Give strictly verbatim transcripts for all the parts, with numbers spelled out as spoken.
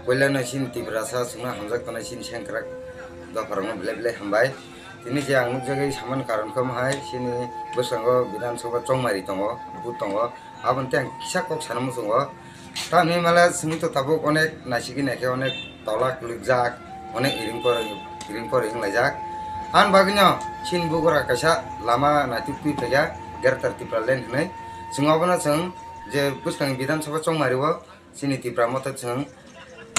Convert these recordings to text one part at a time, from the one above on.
Puilano chini Tiprasa chwngno hamjak tongnai chini sengkrak dopharokno belai belai hambai. Tini je ang nukjagwi samani karon khe omo hai, chini bwskango Bidhan Sabha chongmari tongo, booth tongo. Aboni tei ang kisa kok sana muchungo. Tamni mala chwngno tabuk onek naisiki naikhe onek tola kwlwkjak, onek iring poroi, iring poroi wnglaijak. Ani bagwino chini bugura kaisa lama naituk twi phaikha, Greater Tipraland hinwi. Chwng obono chwng je bwskang Bidhan Sabha chongmari o, chini Tipra Motha chwng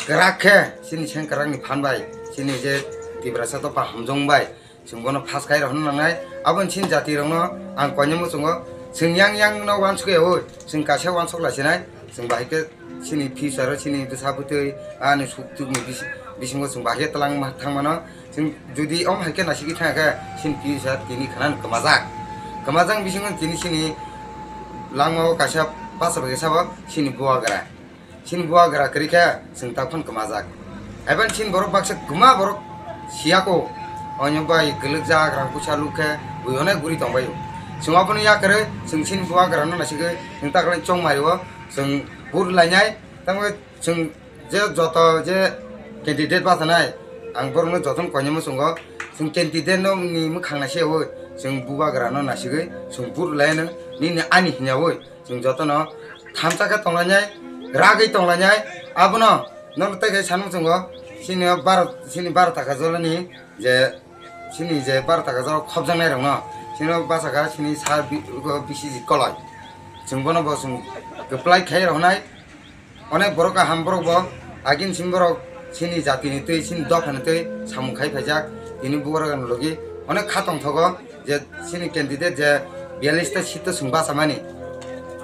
kwrak khe chini sengkrakni phan bai, chini je Tiprasa dopha hamjong bai chwng bono phas khai rw hwnna nangnai. Aboni chini jati rokno ang koinwi muchungo, chwng yang yang no uansuk ya oi, chwng kaisa uansuk lai sinai, chwng bahai khe chini future o chini bwsa bwtwi ani suk tukni bis-, bisingo chwng bahai khe twlang ma-, thang mano. Chwng jodi omo hai khe naisiki thang khe chini future tini khana kwmajak. Kwmajak bisingo tini chini langmao kaisa bachai bai sabo chini bubagra. Chini bubagra kwrwi khe chwng tak phano kwmajak. Haibani chini borok baksa kwma borok siyako. Oino bai kwlwkjak rang puisa luk khe bui onek guri tongbaio. Chwng abono yakarwi chwng chini bubagrano naisigwi chwng taklai chongmario chwng vote lainai. Tamo chwng je joto je candidate bachanai ang borokno jotono koinwi muchungo. Chwng candidate no ni mwkhang naisiyawoi chwng bubagrano naisigwi chwng vote lainai nini ani hinyawi. Chwng jotono thamsa khe tonglainai, ragwi tonglainai. Abono nono tei khe sanwi chwngo, chini o baro, chini baro taka jolani je, chini je baro taka jora khopjaknai rokno, chini o bachaka chini sa bi-, o B C G koloi. Chwng bono bo chwng kwplai khai roknai. Onek borok kaham borok bo, agin simi borok chini jatini twi, chini dophani twi samung khai phaijak. Tini bubagra logi onek kha tongthogo. Je chini candidate je biyalista seat o chwng bachamani,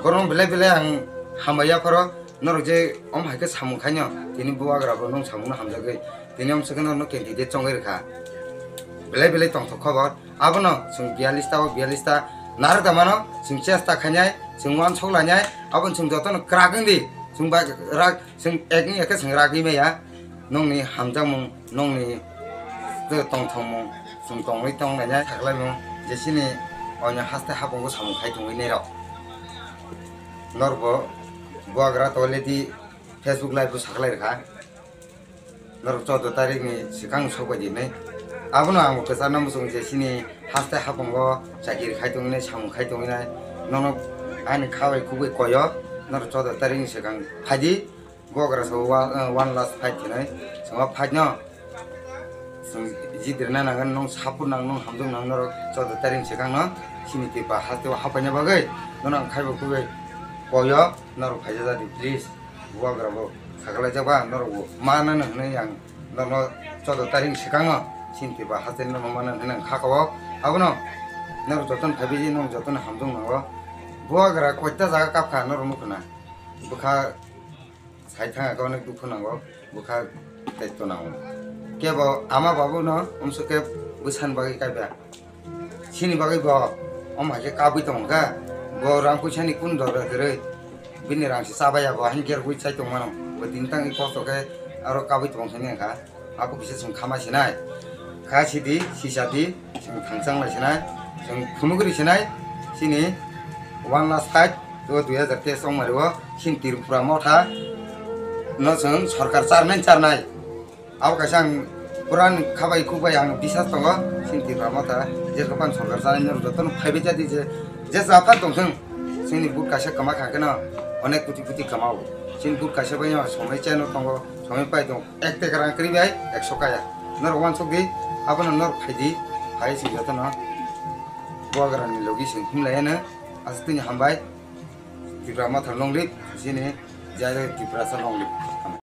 borokno belai belai ang hambai yapharo, norok je omo hai khe samung khaino tini bubagra bo nwng samungno hamjagwi tini omo chwngno norokno candidate chongwi rwkha. Belai belai tongthok khobor, abono chwng biyalista o biyalista narwk da mano, chwng chesta khainai, chwng uansuk lainai, abono chwng jotono kwrak wngdi, chwng bai rak Chwng ekni ekhe chwng ragwi maya, nongni hamjakmung, nongni tongthokmung chwng tongwi tonglainai saklaimung, je chini oino haste hapungo samung khai tongwi nairok. Norokbo bubagra to already Facebook live o saklai rwkha. Norok choudo tarikni swkang sokbai di hinwi. Abono ang bo kwcharno muchung je chini haste hapungo chakiri khai tongwi nai, samung khai tongwi nai. Nono ani kha bai kubui koyo, norok choudo tarikni swkang phaidi. Bubagra so wa-, eh, one last fight hinwi. Chwng o fight no chwng jit rwna nangani, nwng support nang, nwng hamjak nang norok choudo tarikni swkangno chini Tripura hasteo hapaina bagwi nono ang khaibo kubui koyo, norok phaijak di please. Bubagra bo sakalaijak ba norok bo manano hinwi ang norokno choudo tarikni swkangno chini Tripura hasteni norok manano hinwi ang kha kao. Abono norok jotono phaibaidi, norok jotono hamjak nango. Bubagra koita jaga kapkha norok nukha na. Bwkha sai thangkha onek dukhu nango, bwkha tei to nango. Kebo ama babuno umsuk khe bwsani bagwi kaiba. Chini bagwi bo omo hai khe kabwi tongkha. Bo rang puisani kun dorkar kwrwi. Bini rang se chabaya bo, haini gergwi chai tongmano. Bo tini tangwi kosto khe aro kabwi tongthani wngkha. Abo kisa chwng khama sinai. Kha sidi, sisa di, chwng thangchang lai sinai. Chwng phunugri sinai. Chini one last fight, o dui hazar teis ongmari o, chini Tripura motha no chwng sorkar charnai charnai. Abo kaisa ang pura khabai khukbai ang bisas tongo, chini Tripura motha, je dokan sorkar charnai no jotono phaibai jadi je, je japan tongthwng, chini but kaisa kwma kha kheno onek kuti kuti kwmao. Chini but kaisa bai no somai cheno tongo, somai pai tongo. Ek teka rang kwrwi bai ekso kaya. Norok uansuk di, abono norok phai di, phai chwng jotono bubagrani logi chwng himlai heno, aswk tini hambai, Tripura motha long live, chini jai jai Tiprasa long live.